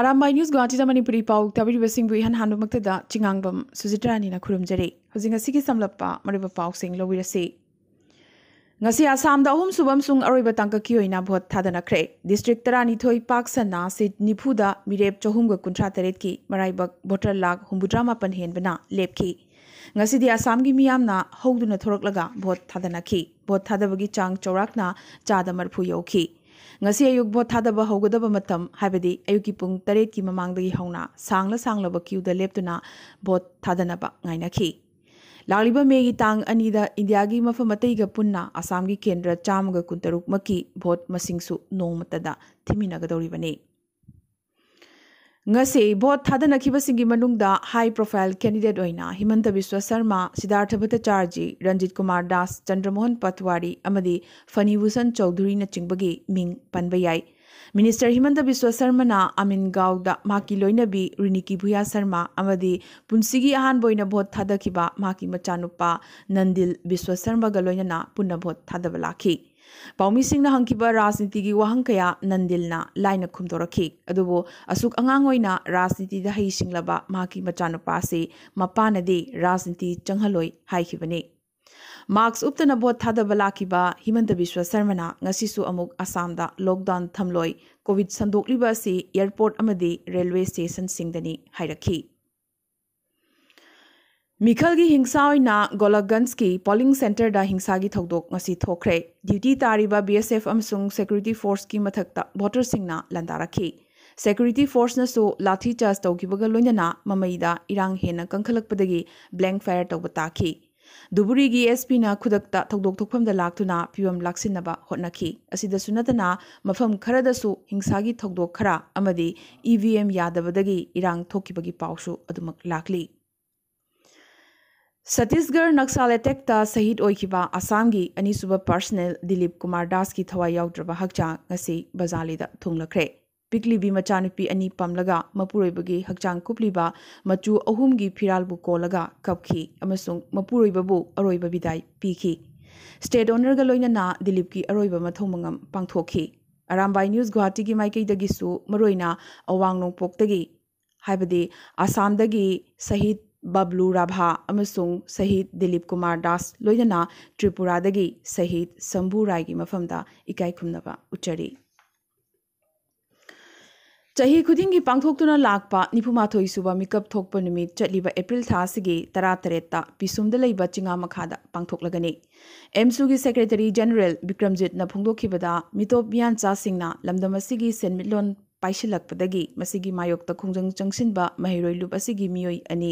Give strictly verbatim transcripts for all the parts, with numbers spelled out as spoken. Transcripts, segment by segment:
Arambai news ꯒꯨꯋꯥꯍꯥꯇꯤꯗ Manipuri ꯄꯥꯎ ꯇꯥꯕꯤꯔꯤꯕꯁꯤꯡꯕꯨ ꯏꯍꯥꯟ ꯍꯥꯟꯕꯃꯛꯇꯗ ꯆꯤꯉꯥꯡꯕꯝ ꯁꯨꯖꯤꯇ꯭ꯔꯥꯅꯤꯅ ꯈꯨꯔꯨꯝꯖꯔꯤ꯫ ꯍꯧꯖꯤꯛ ꯉꯁꯤꯒꯤ ꯁꯝꯂꯞꯄ ꯃꯔꯨꯑꯣꯏꯕ ꯄꯥꯎꯁꯤꯡ ꯂꯧꯕꯤꯔꯁꯤ꯫ ꯉꯁꯤ ꯑꯁꯥꯝꯗ ꯑꯍꯨꯝꯁꯨꯕ ꯑꯃꯁꯨꯡ ꯑꯔꯣꯏꯕ ꯇꯥꯡꯀꯛꯀꯤ ꯑꯣꯏꯅ ꯚꯣꯠ ꯊꯥꯗꯅꯈ꯭ꯔꯦ꯫ ꯗꯤꯁꯇ꯭ꯔꯤꯛ ꯇꯔꯥꯅꯤꯊꯣꯏ ꯄꯥꯛ ꯁꯟꯅ ꯁꯤꯠ ꯅꯤꯐꯨꯗ ꯃꯤꯔꯦꯞ ꯆꯍꯨꯝꯒ ꯀꯨꯟꯊ꯭ꯔꯥ ꯇꯔꯦꯠꯀꯤ ꯃꯔꯥꯏꯕꯛ ꯚꯣꯇꯔ ꯂꯥꯈ ꯍꯨꯝꯐꯨꯇꯔꯥ ꯃꯥꯄꯟ ꯍꯦꯟꯕꯅ ꯂꯦꯞꯈꯤ꯫ ꯉꯁꯤꯗꯤ ꯑꯁꯥꯝꯒꯤ ꯃꯤꯌꯥꯝꯅ ꯍꯧꯗꯨꯅ ꯊꯣꯔꯛꯂꯒ ꯚꯣꯠ ꯊꯥꯗꯅꯈꯤ꯫ ꯚꯣꯠ ꯊꯥꯗꯕꯒꯤ ꯆꯥꯡ ꯆꯥꯎꯔꯥꯛꯅ ꯆꯥꯗ ꯃꯔꯤꯐꯨ ꯌꯧꯈꯤ꯫ ꯉꯁꯤ ꯑꯌꯨꯛ ꯚꯣꯠ ꯊꯥꯗꯕ ꯍꯧꯒꯗꯕ ꯃꯇꯝ, ꯍꯥꯏꯕꯗꯤ ꯑꯌꯨꯛꯀꯤ ꯄꯨꯡ ꯇꯔꯦꯠꯀꯤ ꯃꯃꯥꯡꯗꯒꯤ ꯍꯧꯅ ꯁꯥꯡꯂ ꯁꯥꯡꯂꯕ ꯀ꯭ꯌꯨꯗ ꯂꯦꯞꯇꯨꯅ ꯚꯣꯠ ꯊꯥꯗꯅꯕ ꯉꯥꯏꯅꯈꯤ꯫ ꯂꯥꯛꯂꯤꯕ ꯃꯦꯒꯤ ꯇꯥꯡ ꯑꯅꯤꯗ ꯏꯟꯗꯤꯌꯥꯒꯤ ꯃꯐꯝ ꯑꯇꯩꯒ ꯄꯨꯟꯅ ꯑꯁꯥꯝꯒꯤ ꯀꯦꯟꯗ꯭ꯔ ꯆꯥꯝꯃꯒ ꯀꯨꯟꯇꯔꯨꯛꯃꯛꯀꯤ ꯚꯣꯠ ꯃꯁꯤꯡꯁꯨ ꯅꯣꯡꯃꯇꯗ ꯊꯤꯃꯤꯟꯅꯒꯗꯧꯔꯤꯕꯅꯤ꯫ ꯉꯁꯤ ꯚꯣꯠ ꯊꯥꯗꯅꯈꯤꯕꯁꯤꯡꯒꯤ ꯃꯅꯨꯡꯗ ꯍꯥꯏ ꯄ꯭ꯔꯣꯐꯥꯏꯜ ꯀꯦꯟꯗꯤꯗꯦꯠ ꯑꯣꯏꯅ ꯍꯤꯃꯟꯇ ꯕꯤꯁ꯭ꯋ ꯁꯔꯃ, ꯁꯤꯗꯥꯔꯊ ꯚꯠꯇꯆꯥꯔꯖꯤ, ꯔꯟꯖꯤꯠ ꯀꯨꯃꯥꯔ ꯗꯥꯁ, ꯆꯟꯗ꯭ꯔꯃꯣꯍꯟ ꯄꯠꯋꯥꯔꯤ ꯑꯃꯗꯤ ꯐꯅꯤꯚꯨꯁꯟ ꯆꯧꯙꯨꯔꯤꯅꯆꯤꯡꯕꯒꯤ ꯃꯤꯡ ꯄꯟꯕ ꯌꯥꯏ꯫ ꯃꯤꯅꯤꯁꯇꯔ ꯍꯤꯃꯟꯇ ꯕꯤꯁ꯭ꯋ ꯁꯔꯃꯅ ꯑꯃꯤꯟꯒꯥꯎꯗ ꯃꯍꯥꯛꯀꯤ ꯂꯣꯏꯅꯕꯤ ꯔꯤꯅꯤꯀꯤ ꯚꯨꯌꯥ ꯁꯔꯃ ꯑꯃꯗꯤ ꯄꯨꯟꯁꯤꯒꯤ ꯑꯍꯥꯟꯕ ꯑꯣꯏꯅ ꯚꯣꯠ ꯊꯥꯗꯈꯤꯕ ꯃꯍꯥꯛꯀꯤ ꯃꯆꯥꯅꯨꯄꯥ ꯅꯟꯗꯤꯜ ꯕꯤꯁ꯭ꯋ ꯁꯔꯃꯒ ꯂꯣꯏꯅꯅ ꯄꯨꯟꯅ ꯚꯣꯠ ꯊꯥꯗꯕ ꯂꯥꯛꯈꯤ꯫ ꯄꯥꯎꯃꯤꯁꯤꯡꯅ ꯍꯪꯈꯤꯕ ꯔꯥꯖꯅꯤꯇꯤꯒꯤ ꯋꯥꯍꯪ ꯀꯌꯥ ꯅꯟꯗꯤꯜꯅ ꯂꯥꯏꯅ ꯈꯨꯝꯗꯣꯔꯛꯈꯤ꯫ ꯑꯗꯨꯕꯨ ꯑꯁꯨꯛ ꯑꯉꯥꯡ ꯑꯣꯏꯅ ꯔꯥꯖꯅꯤꯇꯤꯗ ꯍꯩ ꯁꯤꯡꯂꯕ ꯃꯍꯥꯛꯀꯤ ꯃꯆꯥꯅꯨꯄꯥ ꯑꯁꯤ ꯃꯄꯥꯅꯗꯤ ꯔꯥꯖꯅꯤꯇꯤ ꯆꯪꯍꯜꯂꯣꯏ ꯍꯥꯏꯈꯤꯕꯅꯤ꯫ ꯃꯥꯛꯁ ꯎꯞꯇꯅ ꯚꯣꯠ ꯊꯥꯗꯕ ꯂꯥꯛꯈꯤꯕ ꯍꯤꯃꯟꯇ ꯕꯤꯁ꯭ꯋ ꯁꯔꯃꯅ ꯉꯁꯤꯁꯨ ꯑꯃꯨꯛ ꯑꯁꯥꯝꯗ ꯂꯣꯛꯗꯥꯎꯟ ꯊꯝꯂꯣꯏ, ꯀꯣꯚꯤꯗ ꯁꯟꯗꯣꯛꯂꯤꯕ ꯑꯁꯤ ꯑꯦꯌꯔꯄꯣꯔꯠ ꯑꯃꯗꯤ ꯔꯦꯜꯋꯦ ꯁ꯭ꯇꯦꯁꯟꯁꯤꯡꯗꯅꯤ ꯍꯥꯏꯔꯛꯈꯤ꯫ ꯃꯤꯈꯜꯒꯤ ꯍꯤꯡꯁꯥ ꯑꯣꯏꯅ ꯒꯣꯂꯛꯒꯟꯖꯀꯤ ꯄꯣꯂꯤꯡ ꯁꯦꯟꯇꯔꯗ ꯍꯤꯡꯁꯥꯒꯤ ꯊꯧꯗꯣꯛ ꯉꯁꯤ ꯊꯣꯛꯈ꯭ꯔꯦ꯫ ꯗ꯭ꯌꯨꯇꯤ ꯇꯥꯔꯤꯕ ꯕꯤ ꯑꯦꯁ ꯑꯦꯐ ꯑꯃꯁꯨꯡ ꯁꯦꯀ꯭ꯌꯨꯔꯤꯇꯤ ꯐꯣꯔꯁꯀꯤ ꯃꯊꯛꯇ ꯚꯣꯇꯔꯁꯤꯡꯅ ꯂꯥꯟꯗꯥꯔꯛꯈꯤ꯫ ꯁꯦꯀ꯭ꯌꯨꯔꯤꯇꯤ ꯐꯣꯔꯁꯅꯁꯨ ꯂꯥꯊꯤ ꯆꯥꯔꯖ ꯇꯧꯈꯤꯕꯒ ꯂꯣꯏꯅꯅ ꯃꯃꯩꯗ ꯏꯔꯥꯡ ꯍꯦꯟꯅ ꯀꯟꯈꯠꯂꯛꯄꯗꯒꯤ ꯕ꯭ꯂꯦꯡ ꯐꯥꯌꯔ ꯇꯧꯕ ꯇꯥꯈꯤ꯫ ꯙꯨꯕꯨꯔꯤꯒꯤ ꯑꯦꯁ ꯄꯤꯅ ꯈꯨꯗꯛꯇ ꯊꯧꯗꯣꯛ ꯊꯣꯛꯐꯝꯗ ꯂꯥꯛꯇꯨꯅ ꯐꯤꯚꯝ ꯂꯥꯛꯁꯤꯟꯅꯕ ꯍꯣꯠꯅꯈꯤ꯫ ꯑꯁꯤꯗꯁꯨ ꯅꯠꯇꯅ ꯃꯐꯝ ꯈꯔꯗꯁꯨ ꯍꯤꯡꯁꯥꯒꯤ ꯊꯧꯗꯣꯛ ꯈꯔ ꯑꯃꯗꯤ ꯏ ꯚꯤ ꯑꯦꯝ ꯌꯥꯗꯕꯗꯒꯤ ꯏꯔꯥꯡ ꯊꯣꯛꯈꯤꯕꯒꯤ ꯄꯥꯎꯁꯨ ꯑꯗꯨꯃꯛ ꯂꯥꯛꯂꯤ꯫ ꯁꯇꯤꯁꯒꯔ ꯅꯛꯁꯥꯜ ꯑꯦꯇꯦꯛꯇ ꯁꯍꯤꯗ ꯑꯣꯏꯈꯤꯕ ꯑꯁꯥꯝꯒꯤ ꯑꯅꯤꯁꯨꯕ ꯄꯥꯔꯁꯅꯦꯜ ꯗꯤꯂꯤꯞ ꯀꯨꯃꯥꯔ ꯗꯥꯁꯀꯤ ꯊꯋꯥꯏ ꯌꯥꯎꯗ꯭ꯔꯕ ꯍꯛꯆꯥꯡ ꯉꯁꯤ ꯕꯖꯥꯂꯤꯗ ꯊꯨꯡꯂꯈ꯭ꯔꯦ꯫ ꯄꯤꯛꯂꯤꯕꯤ ꯃꯆꯥꯅꯨꯄꯤ ꯑꯅꯤ ꯄꯝꯂꯒ ꯃꯄꯨꯔꯣꯏꯕꯒꯤ ꯍꯛꯆꯥꯡ ꯀꯨꯞꯂꯤꯕ ꯃꯆꯨ ꯑꯍꯨꯝꯒꯤ ꯐꯤꯔꯥꯜꯕꯨ ꯀꯣꯜꯂꯒ ꯀꯞꯈꯤ ꯑꯃꯁꯨꯡ ꯃꯄꯨꯔꯣꯏꯕꯕꯨ ꯑꯔꯣꯏꯕ ꯕꯤꯗꯥꯏ ꯄꯤꯈꯤ꯫ ꯁ꯭ꯇꯦꯠ ꯑꯣꯅꯔꯒ ꯂꯣꯏꯅꯅ ꯗꯤꯂꯤꯞꯀꯤ ꯑꯔꯣꯏꯕ ꯃꯊꯧ ꯃꯉꯝ ꯄꯥꯡꯊꯣꯛꯈꯤ꯫ ꯑꯔꯥꯝꯕꯥꯏ ꯅ꯭ꯌꯨꯁ ꯒꯨꯋꯥꯍꯥꯇꯤꯒꯤ ꯃꯥꯏꯀꯩꯗꯒꯤꯁꯨ ꯃꯔꯨꯑꯣꯏꯅ ꯑꯋꯥꯡ ꯅꯣꯡꯄꯣꯛꯇꯒꯤ, ꯍꯥꯏꯕꯗꯤ ꯑꯁꯥꯝꯗꯒꯤ ꯁꯍꯤꯗ ꯕꯕ꯭ꯂꯨ ꯔꯥꯚꯥ ꯑꯃꯁꯨꯡ ꯁꯍꯤꯗ ꯗꯤꯂꯤꯞ ꯀꯨꯃꯥꯔ ꯗꯥꯁ, ꯂꯣꯏꯅꯅ ꯇ꯭ꯔꯤꯄꯨꯔꯥꯗꯒꯤ ꯁꯍꯤꯗ ꯁꯝꯚꯨ ꯔꯥꯏꯒꯤ ꯃꯐꯝꯗ ꯏꯀꯥꯏ ꯈꯨꯝꯅꯕ ꯎꯠꯆꯔꯤ꯫ ꯆꯍꯤ ꯈꯨꯗꯤꯡꯒꯤ ꯄꯥꯡꯊꯣꯛꯇꯨꯅ ꯂꯥꯛꯄ ꯅꯤꯐꯨꯃꯥꯊꯣꯏ ꯁꯨꯕ ꯃꯤꯀꯞ ꯊꯣꯛꯄ ꯅꯨꯃꯤꯠ ꯆꯠꯂꯤꯕ ꯑꯦꯄ꯭ꯔꯤꯜ ꯊꯥ ꯑꯁꯤꯒꯤ ꯇꯔꯥꯇꯔꯦꯠꯇ ꯄꯤꯁꯨꯝꯗ ꯂꯩꯕ ꯆꯤꯡꯉꯥ ꯃꯈꯥꯗ ꯄꯥꯡꯊꯣꯛꯂꯒꯅꯤ꯫ ꯑꯦꯝꯁꯨꯒꯤ ꯁꯦꯀ꯭ꯔꯦꯇꯔꯤ ꯖꯦꯅꯔꯦꯜ ꯕꯤꯀ꯭ꯔꯝꯖꯤꯠꯅ ꯐꯣꯡꯗꯣꯛꯈꯤꯕꯗ, ꯃꯤꯇꯣꯞ ꯃꯤꯌꯥꯟꯆꯥꯁꯤꯡꯅ ꯂꯝꯗꯝ ꯑꯁꯤꯒꯤ ꯁꯦꯟꯃꯤꯠꯂꯣꯟ ꯄꯥꯏꯁꯤꯜꯂꯛꯄꯗꯒꯤ ꯃꯁꯤꯒꯤ ꯃꯥꯌꯣꯛꯇ ꯈꯣꯡꯖꯪ ꯆꯪꯁꯤꯟꯕ ꯃꯍꯩꯔꯣꯏ ꯂꯨꯞ ꯑꯁꯤꯒꯤ ꯃꯤꯑꯣꯏ ꯑꯅꯤ,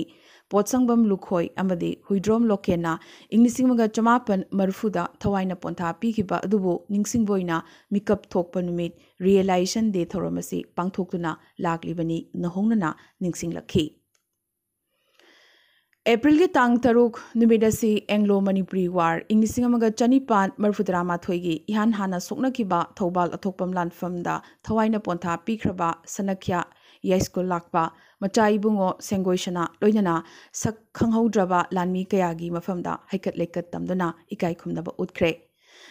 ꯄꯣꯠꯁꯪꯕꯝ ꯂꯨꯈꯣꯏ ꯑꯃꯗꯤ ꯍꯨꯏꯗ꯭ꯔꯣꯝ ꯂꯣꯀꯦꯟꯅ ꯏꯪ ꯂꯤꯁꯤꯡ ꯑꯃꯒ ꯆꯃꯥꯄꯟ ꯃꯔꯤꯐꯨꯗ ꯊꯋꯥꯏꯅ ꯄꯣꯟꯊꯥ ꯄꯤꯈꯤꯕ ꯑꯗꯨꯕꯨ ꯅꯤꯡꯁꯤꯡꯕ ꯑꯣꯏꯅ ꯃꯤꯀꯞ ꯊꯣꯛꯄ ꯅꯨꯃꯤꯠ, ꯔꯤꯌꯦꯂꯥꯏꯖꯦꯁꯟ ꯗꯦ ꯊꯧꯔꯝ ꯑꯁꯤ ꯄꯥꯡꯊꯣꯛꯇꯨꯅ ꯂꯥꯛꯂꯤꯕꯅꯤ ꯅꯧꯍꯧꯅꯅ ꯅꯤꯡꯁꯤꯡꯂꯛꯈꯤ꯫ ꯑꯦꯄ꯭ꯔꯤꯜꯒꯤ ꯇꯥꯡ ꯇꯔꯨꯛ ꯅꯨꯃꯤꯠ ꯑꯁꯤ ꯑꯦꯡꯂꯣ ꯃꯅꯤꯄꯨꯔꯤ ꯋꯥꯔ ꯏꯪ ꯂꯤꯁꯤꯡ ꯑꯃꯒ ꯆꯅꯤꯄꯥꯟ ꯃꯔꯤꯐꯨꯇꯔꯥ ꯃꯥꯊꯣꯏꯒꯤ ꯏꯍꯥꯟ ꯍꯥꯟꯅ ꯁꯣꯛꯅꯈꯤꯕ ꯊꯧꯕꯥꯜ ꯑꯊꯣꯛꯄꯝ ꯂꯥꯟꯐꯝꯗ ꯊꯋꯥꯏꯅ ꯄꯣꯟꯊꯥ ꯄꯤꯈ꯭ꯔꯕ ꯁꯅꯈ꯭ꯌꯥ ꯌꯥꯏꯁ꯭ꯀꯨꯜ ꯂꯥꯛꯄ ꯃꯆꯥ ꯏꯕꯨꯡꯉꯣ ꯁꯦꯡꯒꯣꯏꯁꯅꯥ, ꯂꯣꯏꯅꯅ ꯁꯛ ꯈꯪꯍꯧꯗ꯭ꯔꯕ ꯂꯥꯟꯃꯤ ꯀꯌꯥꯒꯤ ꯃꯐꯝꯗ ꯍꯩꯀꯠ ꯂꯩꯀꯠ ꯇꯝꯗꯨꯅ ꯏꯀꯥꯏ ꯈꯨꯝꯅꯕ ꯎꯠꯈ꯭ꯔꯦ꯫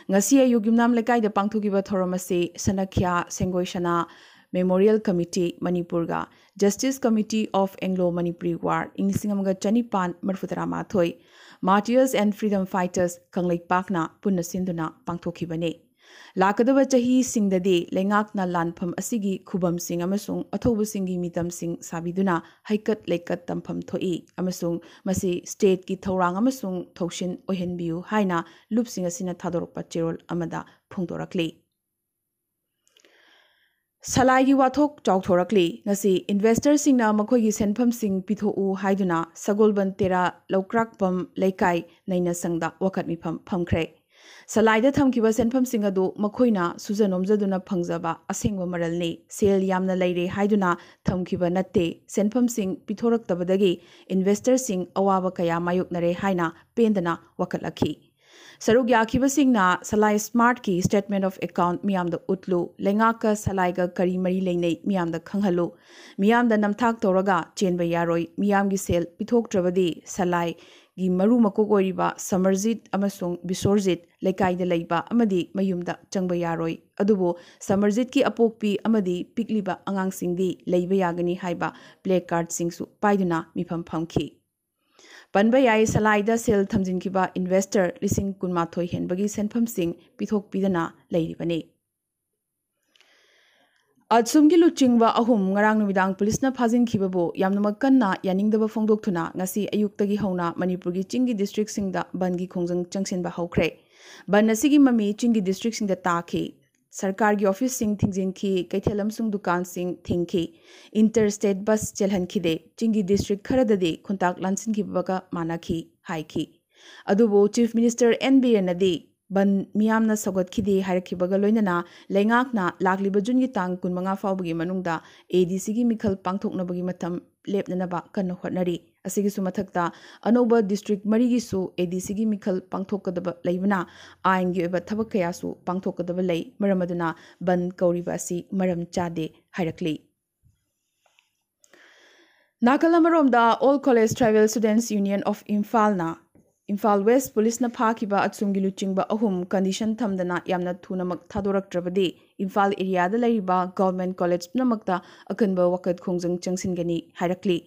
ꯉꯁꯤ ꯑꯌꯨꯛ ꯌꯨꯝꯅꯥꯝ ꯂꯩꯀꯥꯏꯗ ꯄꯥꯡꯊꯣꯛꯈꯤꯕ ꯊꯧꯔꯝ ꯑꯁꯤ ꯁꯅꯈ꯭ꯌꯥ ꯁꯦꯡꯒꯣꯏꯁꯅꯥ ꯃꯦꯃꯣꯔꯤꯌꯦꯜ ꯀꯃꯤꯇꯤ ꯃꯅꯤꯄꯨꯔꯒ Justice Committee of Anglo Manipuri War ꯏꯪ ꯂꯤꯁꯤꯡ ꯑꯃꯒ ꯆꯅꯤꯄꯥꯟ ꯃꯔꯤꯐꯨꯇꯔꯥ ꯃꯥꯊꯣꯏ, Martyrs and Freedom Fighters ꯀꯪꯂꯩꯄꯥꯛꯅ ꯄꯨꯟꯅ ꯁꯤꯟꯗꯨꯅ ꯄꯥꯡꯊꯣꯛꯈꯤꯕꯅꯤ꯫ ꯂꯥꯛꯀꯗꯕ ꯆꯍꯤꯁꯤꯡꯗꯗꯤ ꯂꯩꯉꯥꯛꯅ ꯂꯥꯟꯐꯝ ꯑꯁꯤꯒꯤ ꯈꯨꯕꯝꯁꯤꯡ ꯑꯃꯁꯨꯡ ꯑꯊꯧꯕꯁꯤꯡꯒꯤ ꯃꯤꯇꯝꯁꯤꯡ ꯁꯥꯕꯤꯗꯨꯅ ꯍꯩꯀꯠ ꯂꯩꯀꯠ ꯇꯝꯐꯝ ꯊꯣꯛꯏ ꯑꯃꯁꯨꯡ ꯃꯁꯤ ꯁ꯭ꯇꯦꯠꯀꯤ ꯊꯧꯔꯥꯡ ꯑꯃꯁꯨꯡ ꯊꯧꯁꯤꯟ ꯑꯣꯏꯍꯟꯕꯤꯌꯨ ꯍꯥꯏꯅ ꯂꯨꯞꯁꯤꯡ ꯑꯁꯤꯅ ꯊꯥꯗꯣꯔꯛꯄ ꯆꯦꯔꯣꯜ ꯑꯃꯗ ꯐꯣꯡꯗꯣꯔꯛꯂꯤ꯫ ꯁꯂꯥꯏꯒꯤ ꯋꯥꯊꯣꯛ ꯆꯥꯎꯊꯣꯔꯛꯂꯤ꯫ ꯉꯁꯤ ꯏꯟꯚꯦꯁꯇꯔꯁꯤꯡꯅ ꯃꯈꯣꯏꯒꯤ ꯁꯦꯟꯐꯝꯁꯤꯡ ꯄꯤꯊꯣꯛꯎ ꯍꯥꯏꯗꯨꯅ ꯁꯒꯣꯜꯕꯟ ꯇꯦꯔꯥ ꯂꯧꯀ꯭ꯔꯥꯛꯄꯝ ꯂꯩꯀꯥꯏ ꯅꯩꯅ ꯁꯪꯗ ꯋꯥꯀꯠ ꯃꯤꯐꯝ ꯐꯝꯈ꯭ꯔꯦ꯫ ꯁꯂꯥꯏꯗ ꯊꯝꯈꯤꯕ ꯁꯦꯟꯐꯝꯁꯤꯡ ꯑꯗꯨ ꯃꯈꯣꯏꯅ ꯁꯨꯖ ꯅꯣꯝꯖꯗꯨꯅ ꯐꯪꯖꯕ ꯑꯁꯦꯡꯕ ꯃꯔꯜꯅꯤ꯫ ꯁꯦꯜ ꯌꯥꯝꯅ ꯂꯩꯔꯦ ꯍꯥꯏꯗꯨꯅ ꯊꯝꯈꯤꯕ ꯅꯠꯇꯦ꯫ ꯁꯦꯟꯐꯝꯁꯤꯡ ꯄꯤꯊꯣꯔꯛꯇꯕꯗꯒꯤ ꯏꯟꯚꯦꯁꯇꯔꯁꯤꯡ ꯑꯋꯥꯕ ꯀꯌꯥ ꯃꯥꯌꯣꯛꯅꯔꯦ ꯍꯥꯏꯅ ꯄꯦꯟꯗꯅ ꯋꯥꯀꯠꯂꯛꯈꯤ꯫ ꯁꯔꯨꯛ ꯌꯥꯈꯤꯕꯁꯤꯡꯅ ꯁꯂꯥꯏ ꯁ꯭ꯃꯥꯔꯠꯀꯤ statement of account ꯃꯤꯌꯥꯝꯗ ꯎꯠꯂꯨ, ꯂꯩꯉꯥꯛꯀ ꯁꯂꯥꯏꯒ ꯀꯔꯤ ꯃꯔꯤ ꯂꯩꯅꯩ ꯃꯤꯌꯥꯝꯗ ꯈꯪꯍꯜꯂꯨ, ꯃꯤꯌꯥꯝꯗ ꯅꯝꯊꯥꯛ ꯇꯧꯔꯒ ꯆꯦꯟꯕ ꯌꯥꯔꯣꯏ, ꯃꯤꯌꯥꯝꯒꯤ ꯁꯦꯜ ꯄꯤꯊꯣꯛꯇ꯭ꯔꯕꯗꯤ ꯁꯂꯥꯏ ꯒꯤ ꯃꯔꯨ ꯃꯀꯣꯛ ꯑꯣꯏꯔꯤꯕ ꯁꯃꯔꯖꯤꯠ ꯑꯃꯁꯨꯡ ꯕꯤꯁꯣꯔꯖꯤꯠ ꯂꯩꯀꯥꯏꯗ ꯂꯩꯕ ꯑꯃꯗꯤ ꯃꯌꯨꯝꯗ ꯆꯪꯕ ꯌꯥꯔꯣꯏ꯫ ꯑꯗꯨꯕꯨ ꯁꯃꯔꯖꯤꯠꯀꯤ ꯑꯄꯣꯛꯄꯤ ꯑꯃꯗꯤ ꯄꯤꯛꯂꯤꯕ ꯑꯉꯥꯡꯁꯤꯡꯗꯤ ꯂꯩꯕ ꯌꯥꯒꯅꯤ ꯍꯥꯏꯕ ꯄ꯭ꯂꯦ ꯀꯥꯔꯗꯁꯤꯡꯁꯨ ꯄꯥꯏꯗꯨꯅ ꯃꯤꯐꯝ ꯐꯝꯈꯤ꯫ ꯄꯟꯕ ꯌꯥꯏ, ꯁꯂꯥꯏꯗ ꯁꯦꯜ ꯊꯝꯖꯤꯟꯈꯤꯕ ꯏꯟꯚꯦꯁꯇꯔ ꯂꯤꯁꯤꯡ ꯀꯨꯟꯃꯥꯊꯣꯏ ꯍꯦꯟꯕꯒꯤ ꯁꯦꯟꯐꯝꯁꯤꯡ ꯄꯤꯊꯣꯛꯄꯤꯗꯅ ꯂꯩꯔꯤꯕꯅꯤ꯫ ꯑꯁꯨꯝꯒꯤ ꯂꯨꯆꯤꯡꯕ ꯑꯍꯨꯝ ꯉꯔꯥꯡ ꯅꯨꯃꯤꯗꯥꯡ ꯄꯨꯂꯤꯁꯅ ꯐꯥꯖꯤꯟꯈꯤꯕꯕꯨ ꯌꯥꯝꯅꯃꯛ ꯀꯟꯅ ꯌꯥꯅꯤꯡꯗꯕ ꯐꯣꯡꯗꯣꯛꯇꯨꯅ ꯉꯁꯤ ꯑꯌꯨꯛꯇꯒꯤ ꯍꯧꯅ ꯃꯅꯤꯄꯨꯔꯒꯤ ꯆꯤꯡꯒꯤ ꯗꯤꯁꯇ꯭ꯔꯤꯛꯁꯤꯡꯗ ꯕꯟꯒꯤ ꯈꯣꯡꯖꯪ ꯆꯪꯁꯤꯟꯕ ꯍꯧꯈ꯭ꯔꯦ꯫ ꯕꯟ ꯑꯁꯤꯒꯤ ꯃꯃꯤ ꯆꯤꯡꯒꯤ ꯗꯤꯁꯇ꯭ꯔꯤꯛꯁꯤꯡꯗ ꯇꯥꯈꯤ꯫ ꯁꯔꯀꯥꯔꯒꯤ ꯑꯣꯐꯤꯁꯁꯤꯡ ꯊꯤꯡꯖꯤꯟꯈꯤ, ꯀꯩꯊꯦꯜ ꯑꯃꯁꯨꯡ ꯗꯨꯀꯥꯟꯁꯤꯡ ꯊꯤꯡꯈꯤ꯫ ꯏꯟꯇꯔ ꯁ꯭ꯇꯦꯠ ꯕꯁ ꯆꯦꯜꯍꯟꯈꯤꯗꯦ꯫ ꯆꯤꯡꯒꯤ ꯗꯤꯁꯇ꯭ꯔꯤꯛ ꯈꯔꯗꯗꯤ ꯈꯨꯟꯇꯥꯛ ꯂꯥꯟꯁꯤꯟꯈꯤꯕꯒ ꯃꯥꯟꯅꯈꯤ ꯍꯥꯏꯈꯤ꯫ ꯑꯗꯨꯕꯨ ꯆꯤꯐ ꯃꯤꯅꯤꯁꯇꯔ ꯑꯦꯟ ꯕꯤꯔꯦꯟꯅꯗꯤ ꯕꯟ ꯃꯤꯌꯥꯝꯅ ꯁꯧꯒꯠꯈꯤꯗꯦ ꯍꯥꯏꯔꯛꯈꯤꯕꯒ ꯂꯣꯏꯅꯅ ꯂꯩꯉꯥꯛꯅ ꯂꯥꯛꯂꯤꯕ ꯖꯨꯟꯒꯤ ꯇꯥꯡ ꯀꯨꯟꯃꯉꯥ ꯐꯥꯎꯕꯒꯤ ꯃꯅꯨꯡꯗ ꯑꯦ ꯗꯤ ꯁꯤꯒꯤ ꯃꯤꯈꯜ ꯄꯥꯡꯊꯣꯛꯅꯕꯒꯤ ꯃꯇꯝ ꯂꯦꯞꯅꯅꯕ ꯀꯟꯅ ꯍꯣꯠꯅꯔꯤ꯫ ꯑꯁꯤꯒꯤꯁꯨ ꯃꯊꯛꯇ ꯑꯅꯧꯕ ꯗꯤꯁꯇ꯭ꯔꯤꯛ ꯃꯔꯤꯒꯤꯁꯨ ꯑꯦ ꯗꯤ ꯁꯤꯒꯤ ꯃꯤꯈꯜ ꯄꯥꯡꯊꯣꯛꯀꯗꯕ ꯂꯩꯕꯅ ꯑꯥꯏꯟꯒꯤ ꯑꯣꯏꯕ ꯊꯕꯛ ꯀꯌꯥꯁꯨ ꯄꯥꯡꯊꯣꯛꯀꯗꯕ ꯂꯩ꯫ ꯃꯔꯝ ꯑꯗꯨꯅ ꯕꯟ ꯀꯧꯔꯤꯕ ꯑꯁꯤ ꯃꯔꯝ ꯆꯥꯗꯦ ꯍꯥꯏꯔꯛꯂꯤ꯫ ꯅꯥꯀꯜ ꯑꯃꯔꯣꯝꯗ, All College Tribal Students Union of ꯏꯝꯐꯥꯜꯅ ꯏꯝꯐꯥꯜ ꯋꯦꯁ ꯄꯨꯂꯤꯁꯅ ꯐꯥꯈꯤꯕ ꯑꯁꯨꯝꯒꯤ ꯂꯨꯆꯤꯡꯕ ꯑꯍꯨꯝ ꯀꯟꯗꯤꯁꯟ ꯊꯝꯗꯅ ꯌꯥꯝꯅ ꯊꯨꯅꯃꯛ ꯊꯥꯗꯣꯔꯛꯇ꯭ꯔꯕꯗꯤ ꯏꯝꯐꯥꯜ ꯑꯦꯔꯤꯌꯥꯗ ꯂꯩꯔꯤꯕ ꯒꯚꯔꯟꯃꯦꯟꯠ ꯀꯣꯂꯦꯖ ꯄꯨꯝꯅꯃꯛꯇ ꯑꯀꯟꯕ ꯋꯥꯀꯠ ꯈꯣꯡꯖꯪ ꯆꯪꯁꯤꯟꯒꯅꯤ ꯍꯥꯏꯔꯛꯂꯤ꯫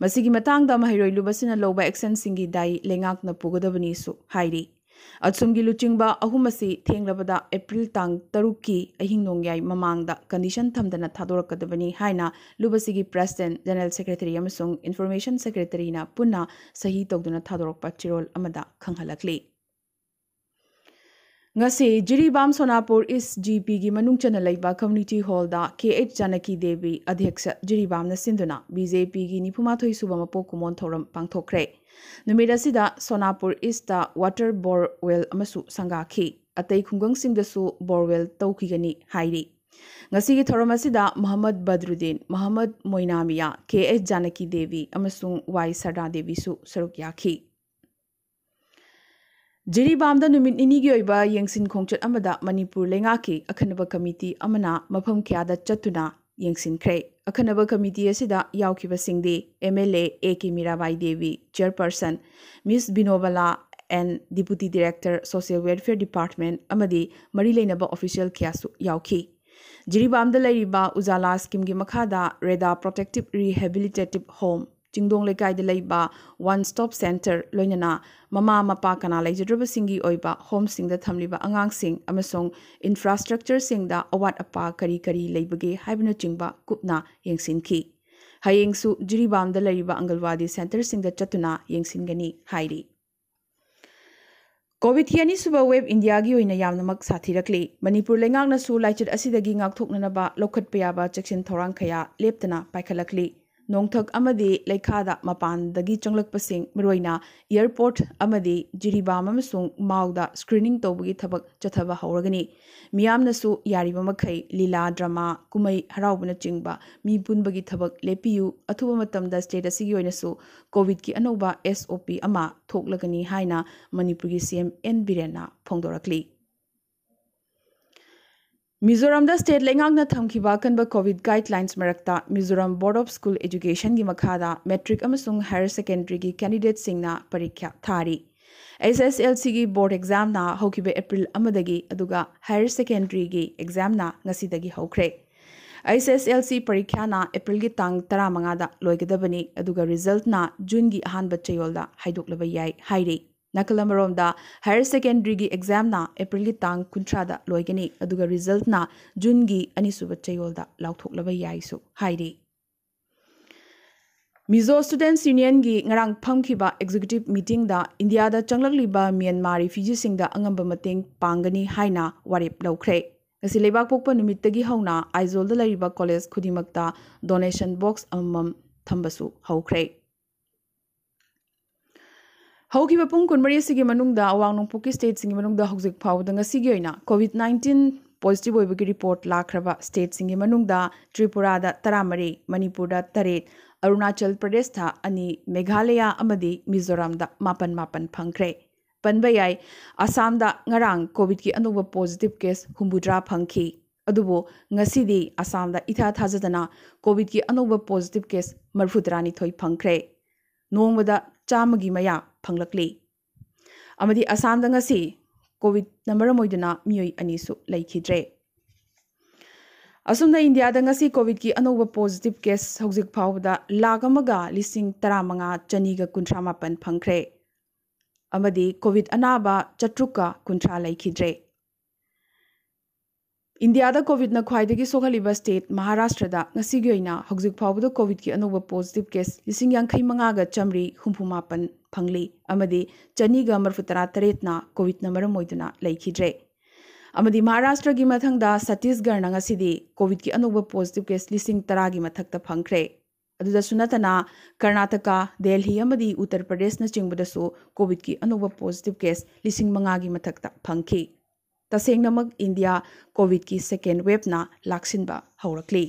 ꯃꯁꯤꯒꯤ ꯃꯇꯥꯡꯗ ꯃꯍꯩꯔꯣꯏ ꯂꯨꯕꯁꯤꯅ ꯂꯧꯕ ꯑꯦꯛꯁꯟꯁꯤꯡꯒꯤ ꯗꯥꯏ ꯂꯩꯉꯥꯛꯅ ꯄꯨꯒꯗꯕꯅꯤꯁꯨ ꯍꯥꯏꯔꯤ꯫ ꯑꯁꯨꯝꯒꯤ ꯂꯨꯆꯤꯡꯕ ꯑꯍꯨꯝ ꯑꯁꯤ ꯊꯦꯡꯂꯕꯗ ꯑꯦꯄ꯭ꯔꯤꯜ ꯇꯥꯡ ꯇꯔꯨꯛꯀꯤ ꯑꯍꯤꯡ ꯅꯣꯡꯌꯥꯏ ꯃꯃꯥꯡꯗ ꯀꯟꯗꯤꯁꯟ ꯊꯝꯗꯅ ꯊꯥꯗꯣꯔꯛꯀꯗꯕꯅꯤ ꯍꯥꯏꯅ ꯂꯨꯕꯁꯤꯒꯤ ꯄ꯭ꯔꯦꯁꯤꯗꯦꯟꯠ, ꯖꯦꯅꯔꯦꯜ ꯁꯦꯀ꯭ꯔꯦꯇꯔꯤ ꯑꯃꯁꯨꯡ ꯏꯟꯐꯣꯔꯃꯦꯁꯟ ꯁꯦꯀ꯭ꯔꯦꯇꯔꯤꯅ ꯄꯨꯟꯅ ꯁꯍꯤ ꯇꯧꯗꯨꯅ ꯊꯥꯗꯣꯔꯛꯄ ꯆꯦꯔꯣꯜ ꯑꯃꯗ ꯈꯪꯍꯜꯂꯛꯂꯤ꯫ ꯉꯁꯤ ꯖꯤꯔꯤꯕꯥꯝ ꯁꯣꯅꯥꯄꯨꯔ ꯏꯁ ꯖꯤ ꯄꯤꯒꯤ ꯃꯅꯨꯡ ꯆꯟꯅ ꯂꯩꯕ ꯀꯝꯌꯨꯅꯤꯇꯤ ꯍꯣꯜꯗ ꯀꯦ ꯑꯩꯆ ꯖꯥꯅꯀꯤ ꯗꯦꯕꯤ ꯑꯗ꯭ꯌꯛꯁ ꯖꯤꯔꯤꯕꯥꯝꯅ ꯁꯤꯟꯗꯨꯅ ꯕꯤ ꯖꯦ ꯄꯤꯒꯤ ꯅꯤꯐꯨꯃꯥꯊꯣꯏ ꯁꯨꯕ ꯃꯄꯣꯛ ꯀꯨꯝꯑꯣꯟ ꯊꯧꯔꯝ ꯄꯥꯡꯊꯣꯛꯈ꯭ꯔꯦ꯫ ꯅꯨꯃꯤꯠ ꯑꯁꯤꯗ ꯁꯣꯅꯥꯄꯨꯔ ꯏꯁꯇ ꯋꯥꯇꯔ ꯕꯣꯔꯋꯦꯜ ꯑꯃꯁꯨ ꯁꯪꯒꯥꯈꯤ꯫ ꯑꯇꯩ ꯈꯨꯡꯒꯪꯁꯤꯡꯗꯁꯨ ꯕꯣꯔꯋꯦꯜ ꯇꯧꯈꯤꯒꯅꯤ ꯍꯥꯏꯔꯤ꯫ ꯉꯁꯤꯒꯤ ꯊꯧꯔꯝ ꯑꯁꯤꯗ ꯃꯣꯍꯝꯃꯗ ꯕꯗ꯭ꯔꯨꯗꯤꯟ, ꯃꯣꯍꯝꯃꯗ ꯃꯣꯏꯅꯥꯃꯤꯌꯥ, ꯀꯦ ꯑꯩꯆ ꯖꯥꯅꯀꯤ ꯗꯦꯕꯤ ꯑꯃꯁꯨꯡ ꯋꯥꯏ ꯁꯔꯗꯥ ꯗꯦꯕꯤꯁꯨ ꯁꯔꯨꯛ ꯌꯥꯈꯤ꯫ ꯖꯤꯔꯤꯕꯥꯝꯗ ꯅꯨꯃꯤꯠ ꯅꯤꯅꯤꯒꯤ ꯑꯣꯏꯕ ꯌꯦꯡꯁꯤꯟ ꯈꯣꯡꯆꯠ ꯑꯃꯗ ꯃꯅꯤꯄꯨꯔ ꯂꯩꯉꯥꯛꯀꯤ ꯑꯈꯟꯅꯕ ꯀꯃꯤꯇꯤ ꯑꯃꯅ ꯃꯐꯝ ꯀꯌꯥꯗ ꯆꯠꯇꯨꯅ ꯌꯦꯡꯁꯤꯟꯈ꯭ꯔꯦ꯫ ꯑꯈꯟꯅꯕ ꯀꯃꯤꯇꯤ ꯑꯁꯤꯗ ꯌꯥꯎꯈꯤꯕꯁꯤꯡꯗꯤ MLA A K Mirabai Devi, chairperson, Miss ꯕꯤꯅꯣꯕꯂꯥ, and Deputy Director, Social Welfare Department, ꯑꯃꯗꯤ ꯃꯔꯤ ꯂꯩꯅꯕ official ꯀꯌꯥꯁꯨ ꯌꯥꯎꯈꯤ꯫ ꯖꯤꯔꯤꯕꯥꯝꯗ ꯂꯩꯔꯤꯕ ꯎꯖꯥꯂꯥ schemeꯒꯤ ꯃꯈꯥꯗ ꯔꯦꯗꯥ Protective Rehabilitative Home, ꯆꯤꯡꯗꯣꯡ ꯂꯩꯀꯥꯏꯗ ꯂꯩꯕ One Stop Center, ꯂꯣꯏꯅꯅ ꯃꯃꯥ ꯃꯄꯥ ꯀꯅꯥ ꯂꯩꯖꯗ꯭ꯔꯕꯁꯤꯡꯒꯤ ꯑꯣꯏꯕ homeꯁꯤꯡꯗ ꯊꯝꯂꯤꯕ ꯑꯉꯥꯡꯁꯤꯡ ꯑꯃꯁꯨꯡ infrastructureꯁꯤꯡꯗ ꯑꯋꯥꯠ ꯑꯄꯥ ꯀꯔꯤ ꯀꯔꯤ ꯂꯩꯕꯒꯦ ꯍꯥꯏꯕꯅꯆꯤꯡꯕ ꯀꯨꯞꯅ ꯌꯦꯡꯁꯤꯟꯈꯤ꯫ ꯍꯌꯦꯡꯁꯨ ꯖꯤꯔꯤꯕꯥꯝꯗ ꯂꯩꯔꯤꯕ ꯑꯪꯒꯜꯋꯥꯗꯤ centreꯁꯤꯡꯗ ꯆꯠꯇꯨꯅ ꯌꯦꯡꯁꯤꯟꯒꯅꯤ ꯍꯥꯏꯔꯤ꯫ COVIDꯀꯤ ꯑꯅꯤꯁꯨꯕ wave ꯏꯟꯗꯤꯌꯥꯒꯤ ꯑꯣꯏꯅ ꯌꯥꯝꯅꯃꯛ ꯁꯥꯊꯤꯔꯛꯂꯤ꯫ ꯃꯅꯤꯄꯨꯔ ꯂꯩꯉꯥꯛꯅꯁꯨ ꯂꯥꯏꯆꯠ ꯑꯁꯤꯗꯒꯤ ꯉꯥꯛꯊꯣꯛꯅꯅꯕ ꯂꯧꯈꯠꯄ ꯌꯥꯕ ꯆꯦꯛꯁꯤꯟ ꯊꯧꯔꯥꯡ ꯀꯌꯥ ꯂꯦꯞꯇꯅ ꯄꯥꯏꯈꯠꯂꯛꯂꯤ꯫ ꯅꯣꯡꯊꯛ ꯑꯃꯗꯤ ꯂꯩꯈꯥꯗ ꯃꯄꯥꯟꯗꯒꯤ ꯆꯪꯂꯛꯄꯁꯤꯡ, ꯃꯔꯨꯑꯣꯏꯅ airport ꯑꯃꯗꯤ ꯖꯤꯔꯤꯕꯥꯝ ꯑꯃꯁꯨꯡ ꯃꯥꯎꯗ screening ꯇꯧꯕꯒꯤ ꯊꯕꯛ ꯆꯠꯊꯕ ꯍꯧꯔꯒꯅꯤ꯫ ꯃꯤꯌꯥꯝꯅꯁꯨ ꯌꯥꯔꯤꯕ ꯃꯈꯩ ꯂꯤꯂꯥ, drama, ꯀꯨꯝꯍꯩ ꯍꯔꯥꯎꯕꯅꯆꯤꯡꯕ ꯃꯤ ꯄꯨꯟꯕꯒꯤ ꯊꯕꯛ ꯂꯦꯞꯄꯤꯌꯨ꯫ ꯑꯊꯨꯕ ꯃꯇꯝꯗ state ꯑꯁꯤꯒꯤ ꯑꯣꯏꯅꯁꯨ COVIDꯀꯤ ꯑꯅꯧꯕ SOP ꯑꯃ ꯊꯣꯛꯂꯒꯅꯤ ꯍꯥꯏꯅ ꯃꯅꯤꯄꯨꯔꯒꯤ CM N ꯕꯤꯔꯦꯟꯅ ꯐꯣꯡꯗꯣꯔꯛꯂꯤ꯫ ꯃꯤꯖꯣꯔꯥꯝꯗ state ꯂꯩꯉꯥꯛꯅ ꯊꯝꯈꯤꯕ ꯑꯀꯟꯕ COVID guidelines ꯃꯔꯛꯇ ꯃꯤꯖꯣꯔꯥꯝ Board of School Educationꯒꯤ ꯃꯈꯥꯗ matric ꯑꯃꯁꯨꯡ higher secondary candidateꯁꯤꯡꯅ ꯄꯔꯤꯈ꯭ꯌꯥ ꯊꯥꯔꯤ꯫ HSLCꯒꯤ board examꯅ ꯍꯧꯈꯤꯕ April ꯑꯃꯗꯒꯤ, ꯑꯗꯨꯒ higher secondary examꯅ ꯉꯁꯤꯗꯒꯤ ꯍꯧꯈ꯭ꯔꯦ꯫ HSLC ꯄꯔꯤꯈ꯭ꯌꯥꯅ Aprilꯒꯤ ꯇꯥꯡ ꯇꯔꯥꯃꯉꯥꯗ ꯂꯣꯏꯒꯗꯕꯅꯤ, ꯑꯗꯨꯒ resultꯅ Juneꯒꯤ ꯑꯍꯥꯟꯕ ꯆꯌꯣꯜꯗ ꯍꯥꯏꯗꯣꯛꯂꯕ ꯌꯥꯏ ꯍꯥꯏꯔꯤ꯫ ꯅꯥꯀꯜ ꯑꯃꯔꯣꯝꯗ, higher secondary examꯅ Aprilꯒꯤ ꯇꯥꯡ ꯀꯨꯟꯊ꯭ꯔꯥꯗ ꯂꯣꯏꯒꯅꯤ, ꯑꯗꯨꯒ resultꯅ Juneꯒꯤ ꯑꯅꯤꯁꯨꯕ ꯆꯌꯣꯜꯗ ꯂꯥꯎꯊꯣꯛꯂꯕ ꯌꯥꯏꯁꯨ ꯍꯥꯏꯔꯤ꯫ Mizo Students Unionꯒꯤ ꯉꯔꯥꯡ ꯐꯝꯈꯤꯕ executive meetingꯗ ꯏꯟꯗꯤꯌꯥꯗ ꯆꯪꯂꯛꯂꯤꯕ ꯃ꯭ꯌꯥꯟꯃꯥꯔ refugeeꯁꯤꯡꯗ ꯑꯉꯝꯕ ꯃꯇꯦꯡ ꯄꯥꯡꯒꯅꯤ ꯍꯥꯏꯅ ꯋꯥꯔꯦꯞ ꯂꯧꯈ꯭ꯔꯦ꯫ ꯉꯁꯤ ꯂꯩꯕꯥꯛꯄꯣꯛꯄ ꯅꯨꯃꯤꯠꯇꯒꯤ ꯍꯧꯅ ꯑꯥꯏꯖꯣꯜꯗ ꯂꯩꯔꯤꯕ college ꯈꯨꯗꯤꯡꯃꯛꯇ donation box ꯑꯃꯃꯝ ꯊꯝꯕꯁꯨ ꯍꯧꯈ꯭ꯔꯦ꯫ ꯍꯧꯈꯤꯕ ꯄꯨꯡ ꯀꯨꯟꯃꯔꯤ ꯑꯁꯤꯒꯤ ꯃꯅꯨꯡꯗ ꯑꯋꯥꯡ ꯅꯣꯡꯄꯣꯛꯀꯤ stateꯁꯤꯡꯒꯤ ꯃꯅꯨꯡꯗ ꯍꯧꯖꯤꯛ ꯐꯥꯎꯕꯗ ꯉꯁꯤꯒꯤ ꯑꯣꯏꯅ COVID nineteen positive ꯑꯣꯏꯕꯒꯤ report ꯂꯥꯛꯈ꯭ꯔꯕ stateꯁꯤꯡꯒꯤ ꯃꯅꯨꯡꯗ ꯇ꯭ꯔꯤꯄꯨꯔꯥꯗ ꯇꯔꯥꯃꯔꯤ, ꯃꯅꯤꯄꯨꯔꯗ ꯇꯔꯦꯠ, ꯑꯔꯨꯅꯥꯆꯜ ꯄ꯭ꯔꯗꯦꯁꯇ ꯑꯅꯤ, ꯃꯦꯘꯥꯂꯌꯥ ꯑꯃꯗꯤ ꯃꯤꯖꯣꯔꯥꯝꯗ ꯃꯥꯄꯟ ꯃꯥꯄꯟ ꯐꯪꯈ꯭ꯔꯦ꯫ ꯄꯟꯕ ꯌꯥꯏ, ꯑꯁꯥꯝꯗ ꯉꯔꯥꯡ COVIDꯀꯤ ꯑꯅꯧꯕ positive case ꯍꯨꯝꯐꯨꯇꯔꯥ ꯐꯪꯈꯤ꯫ ꯑꯗꯨꯕꯨ ꯉꯁꯤꯗꯤ ꯑꯁꯥꯝꯗ ꯏꯊꯥ ꯊꯥꯖꯗꯅ ꯀꯣꯚꯤꯗꯀꯤ ꯑꯅꯧꯕ ꯄꯣꯖꯤꯇꯤꯚ ꯀꯦꯁ ꯃꯔꯤꯐꯨ ꯇꯔꯥꯅꯤꯊꯣꯏ ꯐꯪꯈ꯭ꯔꯦ꯫ ꯅꯣꯡꯃꯗ ꯆꯥꯝꯃꯒꯤ ꯃꯌꯥ ꯐꯪꯂꯛꯂꯤ꯫ ꯑꯃꯗꯤ ꯑꯁꯥꯝꯗ ꯉꯁꯤ ꯀꯣꯚꯤꯗꯅ ꯃꯔꯝ ꯑꯣꯏꯗꯨꯅ ꯃꯤꯑꯣꯏ ꯑꯅꯤꯁꯨ ꯂꯩꯈꯤꯗ꯭ꯔꯦ꯫ ꯑꯁꯨꯝꯅ ꯏꯟꯗꯤꯌꯥꯗ ꯉꯁꯤ ꯀꯣꯚꯤꯗꯀꯤ ꯑꯅꯧꯕ ꯄꯣꯖꯤꯇꯤꯚ ꯀꯦꯁ ꯍꯧꯖꯤꯛ ꯐꯥꯎꯕꯗ ꯂꯥꯈ ꯑꯃꯒ ꯂꯤꯁꯤꯡ ꯇꯔꯥꯃꯉꯥ ꯆꯅꯤꯒ ꯀꯨꯟꯊ꯭ꯔꯥ ꯃꯥꯄꯟ ꯐꯪꯈ꯭ꯔꯦ꯫ ꯑꯃꯗꯤ ꯀꯣꯚꯤꯗ ꯑꯅꯥꯕ ꯆꯥꯇ꯭ꯔꯨꯛꯀ ꯀꯨꯟꯊ꯭ꯔꯥ ꯂꯩꯈꯤꯗ꯭ꯔꯦ꯫ ꯏꯟꯗꯤꯌꯥꯗ ꯀꯣꯚꯤꯗꯅ ꯈ꯭ꯋꯥꯏꯗꯒꯤ ꯁꯣꯛꯍꯜꯂꯤꯕ ꯁ꯭ꯇꯦꯠ ꯃꯍꯥꯔꯥꯁꯇ꯭ꯔꯗ ꯉꯁꯤꯒꯤ ꯑꯣꯏꯅ ꯍꯧꯖꯤꯛ ꯐꯥꯎꯕꯗ ꯀꯣꯚꯤꯗꯀꯤ ꯑꯅꯧꯕ ꯄꯣꯖꯤꯇꯤꯚ ꯀꯦꯁ ꯂꯤꯁꯤꯡ ꯌꯥꯡꯈꯩ ꯃꯉꯥꯒ ꯆꯥꯝꯃꯔꯤ ꯍꯨꯝꯐꯨ ꯃꯥꯄꯟ ꯐꯪꯂꯤ ꯑꯃꯗꯤ ꯆꯅꯤꯒ ꯃꯔꯤꯐꯨ ꯇꯔꯥ ꯇꯔꯦꯠꯅ ꯀꯣꯚꯤꯗꯅ ꯃꯔꯝ ꯑꯣꯏꯗꯨꯅ ꯂꯩꯈꯤꯗ꯭ꯔꯦ꯫ ꯑꯃꯗꯤ ꯃꯍꯥꯔꯥꯁꯇ꯭ꯔꯒꯤ ꯃꯊꯪꯗ ꯁꯠꯇꯤꯁꯒꯔꯅ ꯉꯁꯤꯗꯤ ꯀꯣꯚꯤꯗꯀꯤ ꯑꯅꯧꯕ ꯄꯣꯖꯤꯇꯤꯚ ꯀꯦꯁ ꯂꯤꯁꯤꯡ ꯇꯔꯥꯒꯤ ꯃꯊꯛꯇ ꯐꯪꯈ꯭ꯔꯦ꯫ ꯑꯗꯨꯗꯁꯨ ꯅꯠꯇꯅ ꯀꯔꯅꯥꯇꯀꯥ, ꯗꯦꯜꯍꯤ ꯑꯃꯗꯤ ꯎꯠꯇꯔ ꯄ꯭ꯔꯗꯦꯁꯅꯆꯤꯡꯕꯗꯁꯨ ꯀꯣꯚꯤꯗꯀꯤ ꯑꯅꯧꯕ ꯄꯣꯖꯤꯇꯤꯚ ꯀꯦꯁ ꯂꯤꯁꯤꯡ ꯃꯉꯥꯒꯤ ꯃꯊꯛꯇ ꯐꯪꯈꯤ꯫ ꯇꯁꯦꯡꯅꯃꯛ ꯏꯟꯗꯤꯌꯥ ꯀꯣꯚꯤꯗꯀꯤ ꯁꯦꯀꯦꯟ ꯋꯦꯚꯅ ꯂꯥꯛꯁꯤꯟꯕ ꯍꯧꯔꯛꯂꯤ꯫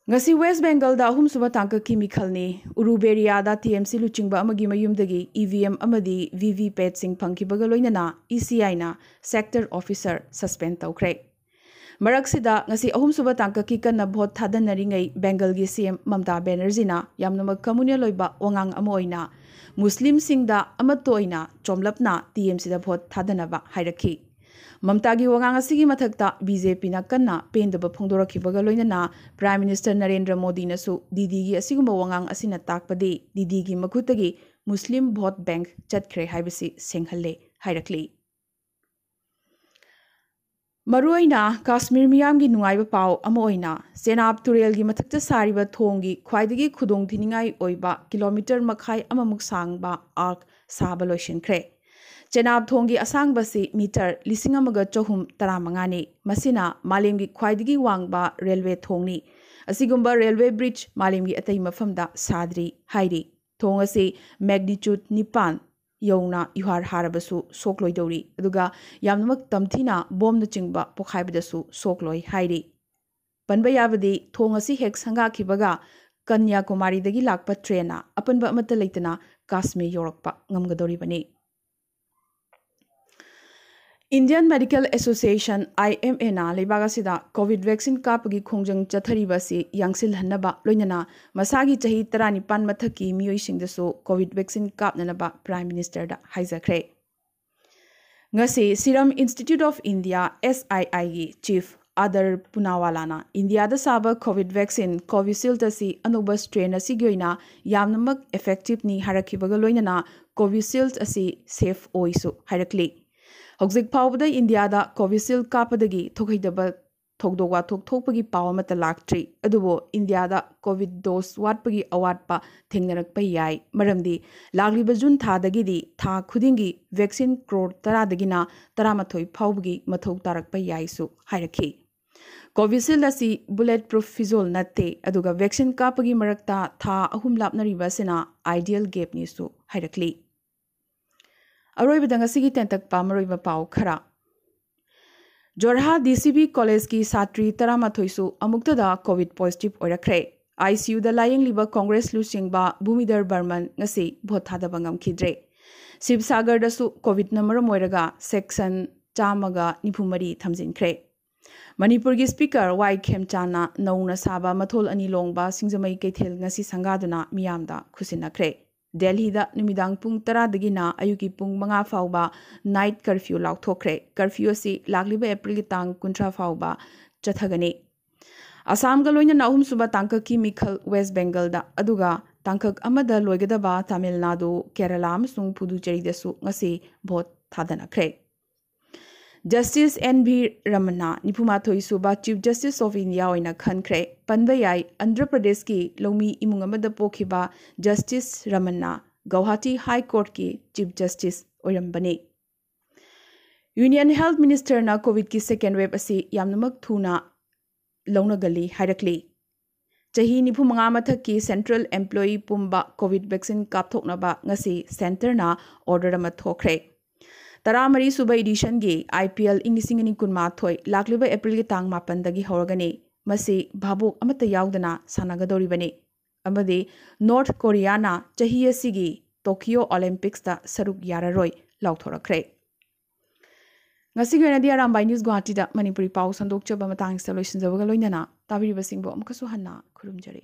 ꯉꯁꯤ ꯋꯦꯁ ꯕꯦꯡꯒꯜꯗ ꯑꯍꯨꯝꯁꯨꯕ ꯇꯥꯡꯀꯛꯀꯤ ꯃꯤꯈꯜꯅꯤ꯫ ꯎꯔꯨꯕꯦꯔꯤꯌꯥꯗ ꯇꯤ ꯑꯦꯝ ꯁꯤ ꯂꯨꯆꯤꯡꯕ ꯑꯃꯒꯤ ꯃꯌꯨꯝꯗꯒꯤ ꯏ ꯚꯤ ꯑꯦꯝ ꯑꯃꯗꯤ ꯚꯤ ꯚꯤ ꯄꯦꯠꯁꯤꯡ ꯐꯪꯈꯤꯕꯒ ꯂꯣꯏꯅꯅ ꯏ ꯁꯤ ꯑꯥꯏꯅ ꯁꯦꯛꯇꯔ ꯑꯣꯐꯤꯁꯔ ꯁꯁꯄꯦꯟ ꯇꯧꯈ꯭ꯔꯦ꯫ ꯃꯔꯛꯁꯤꯗ ꯉꯁꯤ ꯑꯍꯨꯝꯁꯨꯕ ꯇꯥꯡꯀꯛꯀꯤ ꯀꯟꯅ ꯚꯣꯠ ꯊꯥꯗꯅꯔꯤꯉꯩ ꯕꯦꯡꯒꯜꯒꯤ ꯁꯤ ꯑꯦꯝ ꯃꯝꯇꯥ ꯕꯦꯅꯔꯖꯤꯅ ꯌꯥꯝꯅꯃꯛ ꯀꯝꯃꯨꯅꯦꯜ ꯑꯣꯏꯕ ꯋꯥꯉꯥꯡ ꯑꯃ ꯑꯣꯏꯅ ꯃꯨꯁꯂꯤꯝꯁꯤꯡꯗ ꯑꯃꯠꯇ ꯑꯣꯏꯅ ꯆꯣꯝꯂꯞꯅ ꯇꯤ ꯑꯦꯝ ꯁꯤꯗ ꯚꯣꯠ ꯊꯥꯗꯅꯕ ꯍꯥꯏꯔꯛꯈꯤ꯫ ꯃꯝꯇꯥꯒꯤ ꯋꯥꯉꯥꯡ ꯑꯁꯤꯒꯤ ꯃꯊꯛꯇ ꯕꯤ ꯖꯦ ꯄꯤꯅ ꯀꯟꯅ ꯄꯦꯟꯗꯕ ꯐꯣꯡꯗꯣꯔꯛꯈꯤꯕꯒ ꯂꯣꯏꯅꯅ ꯄ꯭ꯔꯥꯏꯝ ꯃꯤꯅꯤꯁꯇꯔ ꯅꯔꯦꯟꯗ꯭ꯔ ꯃꯣꯗꯤꯅꯁꯨ ꯗꯤꯗꯤꯒꯤ ꯑꯁꯤꯒꯨꯝꯕ ꯋꯥꯉꯥꯡ ꯑꯁꯤꯅ ꯇꯥꯛꯄꯗꯤ ꯗꯤꯗꯤꯒꯤ ꯃꯈꯨꯠꯇꯒꯤ ꯃꯨꯁꯂꯤꯝ ꯚꯣꯠ ꯕꯦꯡꯛ ꯆꯠꯈ꯭ꯔꯦ ꯍꯥꯏꯕꯁꯤ ꯁꯦꯡꯍꯜꯂꯦ ꯍꯥꯏꯔꯛꯂꯤ꯫ ꯃꯔꯨꯑꯣꯏꯅ ꯀꯥꯁꯃꯤꯔ ꯃꯤꯌꯥꯝꯒꯤ ꯅꯨꯡꯉꯥꯏꯕ ꯄꯥꯎ ꯑꯃ ꯑꯣꯏꯅ ꯆꯦꯅꯥꯕ ꯇꯨꯔꯦꯜꯒꯤ ꯃꯊꯛꯇ ꯁꯥꯔꯤꯕ ꯊꯣꯡꯒꯤ ꯈ꯭ꯋꯥꯏꯗꯒꯤ ꯈꯨꯗꯣꯡꯊꯤꯅꯤꯡꯉꯥꯏ ꯑꯣꯏꯕ ꯀꯤꯂꯣꯃꯤꯇꯔ ꯃꯈꯥꯏ ꯑꯃꯃꯨꯛ ꯁꯥꯡꯕ ꯑꯥꯔꯛ ꯁꯥꯕ ꯂꯣꯏꯁꯤꯟꯈ꯭ꯔꯦ꯫ ꯆꯦꯅꯥꯕ ꯊꯣꯡꯒꯤ ꯑꯁꯥꯡꯕꯁꯤ ꯃꯤꯇꯔ ꯂꯤꯁꯤꯡ ꯑꯃꯒ ꯆꯍꯨꯝ ꯇꯔꯥꯃꯉꯥꯅꯤ꯫ ꯃꯁꯤꯅ ꯃꯥꯂꯦꯝꯒꯤ ꯈ꯭ꯋꯥꯏꯗꯒꯤ ꯋꯥꯡꯕ ꯔꯦꯜꯋꯦ ꯊꯣꯡꯅꯤ꯫ ꯑꯁꯤꯒꯨꯝꯕ ꯔꯦꯜꯋꯦ ꯕ꯭ꯔꯤꯖ ꯃꯥꯂꯦꯝꯒꯤ ꯑꯇꯩ ꯃꯐꯝꯗ ꯁꯥꯗ꯭ꯔꯤ ꯍꯥꯏꯔꯤ꯫ ꯊꯣꯡ ꯑꯁꯤ ꯃꯦꯒꯅꯤꯆꯨꯗ ꯅꯤꯄꯥꯟ ꯌꯧꯅ ꯌꯨꯍꯥꯔ ꯍꯥꯔꯕꯁꯨ ꯁꯣꯛꯂꯣꯏꯗꯧꯔꯤ, ꯑꯗꯨꯒ ꯌꯥꯝꯅꯃꯛ ꯇꯝꯊꯤꯅ ꯕꯣꯝꯅꯆꯤꯡꯕ ꯄꯣꯈꯥꯏꯕꯗꯁꯨ ꯁꯣꯛꯂꯣꯏ ꯍꯥꯏꯔꯤ꯫ ꯄꯟꯕ ꯌꯥꯕꯗꯤ, ꯊꯣꯡ ꯑꯁꯤ ꯍꯦꯛ ꯁꯪꯒꯥꯈꯤꯕꯒ ꯀꯟꯌꯥꯀꯨꯃꯥꯔꯤꯗꯒꯤ ꯂꯥꯛꯄ ꯇ꯭ꯔꯦꯟꯅ ꯑꯄꯟꯕ ꯑꯃꯠꯇ ꯂꯩꯇꯅ ꯀꯥꯁꯃꯤꯔ ꯌꯧꯔꯛꯄ ꯉꯝꯒꯗꯧꯔꯤꯕꯅꯤ꯫ Indian Medical Association, I M A ꯅ ꯂꯩꯕꯥꯛ ꯑꯁꯤꯗ COVID vaccine ꯀꯥꯞꯄꯒꯤ ꯈꯣꯡꯖꯪ ꯆꯠꯊꯔꯤꯕ ꯑꯁꯤ ꯌꯥꯡꯁꯤꯜꯍꯟꯅꯕ, ꯂꯣꯏꯅꯅ ꯃꯁꯥꯒꯤ ꯆꯍꯤ ꯇꯔꯥꯅꯤꯄꯥꯟ ꯃꯊꯛꯀꯤ ꯃꯤꯑꯣꯏꯁꯤꯡꯗꯁꯨ COVID vaccine ꯀꯥꯞꯅꯅꯕ Prime Minister ꯗ ꯍꯥꯏꯖꯈ꯭ꯔꯦ꯫ ꯉꯁꯤ Serum Institute of India, S I I ꯒꯤ Chief ꯑꯥꯗꯔ ꯄꯨꯅꯥꯋꯥꯂꯥꯅ ꯏꯟꯗꯤꯌꯥꯗ ꯁꯥꯕ COVID vaccine Covishield ꯑꯁꯤ ꯑꯅꯧꯕ strain ꯑꯁꯤꯒꯤ ꯑꯣꯏꯅ ꯌꯥꯝꯅꯃꯛ effective ꯅꯤ ꯍꯥꯏꯔꯛꯈꯤꯕꯒ ꯂꯣꯏꯅꯅ Covishield ꯑꯁꯤ safe ꯑꯣꯏꯁꯨ ꯍꯥꯏꯔꯛꯂꯤ꯫ ꯍꯧꯖꯤꯛ ꯐꯥꯎꯕꯗ ꯏꯟꯗꯤꯌꯥꯗ Covishield ꯀꯥꯞꯄꯗꯒꯤ ꯊꯣꯛꯍꯩꯗꯕ ꯊꯧꯗꯣꯛ ꯋꯥꯊꯣꯛ ꯊꯣꯛꯄꯒꯤ ꯄꯥꯎ ꯑꯃꯠꯇ ꯂꯥꯛꯇ꯭ꯔꯤ꯫ ꯑꯗꯨꯕꯨ ꯏꯟꯗꯤꯌꯥꯗ COVID dose ꯋꯥꯠꯄꯒꯤ ꯑꯋꯥꯠꯄ ꯊꯦꯡꯅꯔꯛꯄ ꯌꯥꯏ, ꯃꯔꯝꯗꯤ ꯂꯥꯛꯂꯤꯕ ꯖꯨꯟ ꯊꯥꯗꯒꯤꯗꯤ ꯊꯥ ꯈꯨꯗꯤꯡꯒꯤ vaccine ꯀ꯭ꯔꯣꯔ ꯇꯔꯥꯗꯒꯤꯅ ꯇꯔꯥꯃꯥꯊꯣꯏ ꯐꯥꯎꯕꯒꯤ ꯃꯊꯧ ꯇꯥꯔꯛꯄ ꯌꯥꯏꯁꯨ ꯍꯥꯏꯔꯛꯈꯤ꯫ Covishield ꯑꯁꯤ bullet proof ꯐꯤꯖꯣꯜ ꯅꯠꯇꯦ, ꯑꯗꯨꯒ vaccine ꯀꯥꯞꯄꯒꯤ ꯃꯔꯛꯇ ꯊꯥ ꯑꯍꯨꯝ ꯂꯥꯞꯅꯔꯤꯕ ꯑꯁꯤꯅ ideal gap ꯅꯤꯁꯨ ꯍꯥꯏꯔꯛꯂꯤ꯫ ꯑꯔꯣꯏꯕꯗ ꯉꯁꯤꯒꯤ ꯇꯦꯟꯇꯛꯄ ꯃꯔꯨꯑꯣꯏꯕ ꯄꯥꯎ ꯈꯔ꯫ Jorhat D C B College ꯀꯤ ꯁꯥꯇ꯭ꯔꯤ ꯇꯔꯥꯃꯥꯊꯣꯏꯁꯨ ꯑꯃꯨꯛꯇꯗ COVID positive ꯑꯣꯏꯔꯛꯈ꯭ꯔꯦ꯫ I C U the ꯂꯥꯌꯦꯡꯂꯤꯕ Congress ꯂꯨꯆꯤꯡꯕ ꯚꯨꯃꯤꯙꯔ ꯕꯔꯃꯟ ꯉꯁꯤ ꯚꯣꯠ ꯊꯥꯗꯕ ꯉꯝꯈꯤꯗ꯭ꯔꯦ꯫ ꯁꯤꯕꯁꯥꯒꯔꯗꯁꯨ COVID ꯅ ꯃꯔꯝ ꯑꯣꯏꯔꯒ section ꯆꯥꯝꯃꯒ ꯅꯤꯐꯨ ꯃꯔꯤ ꯊꯝꯖꯤꯟꯈ꯭ꯔꯦ꯫ ꯃꯅꯤꯄꯨꯔꯒꯤ Speaker Y ꯈꯦꯝꯆꯥꯟꯅ ꯅꯧꯅ ꯁꯥꯕ ꯃꯊꯣꯜ ꯑꯅꯤ ꯂꯣꯡꯕ ꯁꯤꯡꯖꯃꯩ ꯀꯩꯊꯦꯜ ꯉꯁꯤ ꯁꯪꯒꯥꯗꯨꯅ ꯃꯤꯌꯥꯝꯗ ꯈꯨꯠꯁꯤꯟꯅꯈ꯭ꯔꯦ꯫ ꯗꯦꯜꯍꯤꯗ ꯅꯨꯃꯤꯗꯥꯡ ꯄꯨꯡ ꯇꯔꯥꯗꯒꯤꯅ ꯑꯌꯨꯛꯀꯤ ꯄꯨꯡ ꯃꯉꯥ ꯐꯥꯎꯕ night curfew ꯂꯥꯎꯊꯣꯛꯈ꯭ꯔꯦ꯫ Curfew ꯑꯁꯤ ꯂꯥꯛꯂꯤꯕ ꯑꯦꯄ꯭ꯔꯤꯜꯒꯤ ꯇꯥꯡ ꯀꯨꯟꯊ꯭ꯔꯥ ꯐꯥꯎꯕ ꯆꯠꯊꯒꯅꯤ꯫ ꯑꯁꯥꯝꯒ ꯂꯣꯏꯅꯅ ꯑꯍꯨꯝꯁꯨꯕ ꯇꯥꯡꯀꯛꯀꯤ ꯃꯤꯈꯜ West Bengal ꯗ, ꯑꯗꯨꯒ ꯇꯥꯡꯀꯛ ꯑꯃꯗ ꯂꯣꯏꯒꯗꯕ ꯇꯥꯃꯤꯜ ꯅꯥꯗꯨ, ꯀꯦꯔꯂꯥ ꯑꯃꯁꯨꯡ ꯄꯨꯗꯨꯆꯦꯔꯤꯗꯁꯨ ꯉꯁꯤ ꯚꯣꯠ ꯊꯥꯗꯅꯈ꯭ꯔꯦ꯫ Justice N V Ramana ꯅꯤꯐꯨꯃꯥꯊꯣꯏ ꯁꯨꯕ Chief Justice of India ꯑꯣꯏꯅ ꯈꯟꯈ꯭ꯔꯦ꯫ ꯄꯟꯕ ꯌꯥꯏ, ꯑꯟꯙ꯭ꯔ ꯄ꯭ꯔꯗꯦꯁꯀꯤ ꯂꯧꯃꯤ ꯏꯃꯨꯡ ꯑꯃꯗ ꯄꯣꯛꯈꯤꯕ Justice Ramana Guwahati High Court ꯀꯤ Chief Justice ꯑꯣꯏꯔꯝꯕꯅꯤ꯫ Union Health Minister ꯅ COVID ꯀꯤ second wave ꯑꯁꯤ ꯌꯥꯝꯅꯃꯛ ꯊꯨꯅ ꯂꯧꯅꯒꯜꯂꯤ ꯍꯥꯏꯔꯛꯂꯤ꯫ ꯆꯍꯤ ꯅꯤꯐꯨ ꯃꯉꯥ ꯃꯊꯛꯀꯤ central employee ꯄꯨꯝꯕ COVID vaccine ꯀꯥꯞꯊꯣꯛꯅꯕ ꯉꯁꯤ centre ꯅ order ꯑꯃ ꯊꯣꯛꯈ꯭ꯔꯦ꯫ ꯇꯔꯥꯃꯔꯤ ꯁꯨꯕ edition ꯒꯤ I P L ꯏꯪ ꯂꯤꯁꯤꯡ ꯑꯅꯤ ꯀꯨꯟꯃꯥꯊꯣꯏ ꯂꯥꯛꯂꯤꯕ ꯑꯦꯄ꯭ꯔꯤꯜꯒꯤ ꯇꯥꯡ ꯃꯥꯄꯟꯗꯒꯤ ꯍꯧꯔꯒꯅꯤ꯫ ꯃꯁꯤ ꯚꯥꯕꯣꯛ ꯑꯃꯠꯇ ꯌꯥꯎꯗꯅ ꯁꯥꯟꯅꯒꯗꯧꯔꯤꯕꯅꯤ꯫ ꯑꯃꯗꯤ ꯅꯣꯔꯊ ꯀꯣꯔꯤꯌꯥꯅ ꯆꯍꯤ ꯑꯁꯤꯒꯤ ꯇꯣꯀꯤꯌꯣ ꯑꯣꯂꯤꯝꯄꯤꯛꯁꯇ ꯁꯔꯨꯛ ꯌꯥꯔꯔꯣꯏ ꯂꯥꯎꯊꯣꯔꯛꯈ꯭ꯔꯦ꯫ ꯉꯁꯤꯒꯤ ꯑꯣꯏꯅꯗꯤ ꯑꯔꯥꯝꯕꯥꯏ ꯅ꯭ꯌꯨꯁ ꯒꯨꯋꯥꯍꯥꯇꯤꯗ ꯃꯅꯤꯄꯨꯔꯤ ꯄꯥꯎ ꯁꯟꯗꯣꯛꯆꯕ ꯃꯇꯥꯡꯁꯤꯗ ꯂꯣꯏꯁꯤꯟꯖꯕꯒ ꯂꯣꯏꯅꯅ ꯇꯥꯕꯤꯔꯤꯕꯁꯤꯡꯕꯨ ꯑꯃꯨꯛꯀꯁꯨ ꯍꯟꯅ ꯈꯨꯔꯨꯝꯖꯔꯤ꯫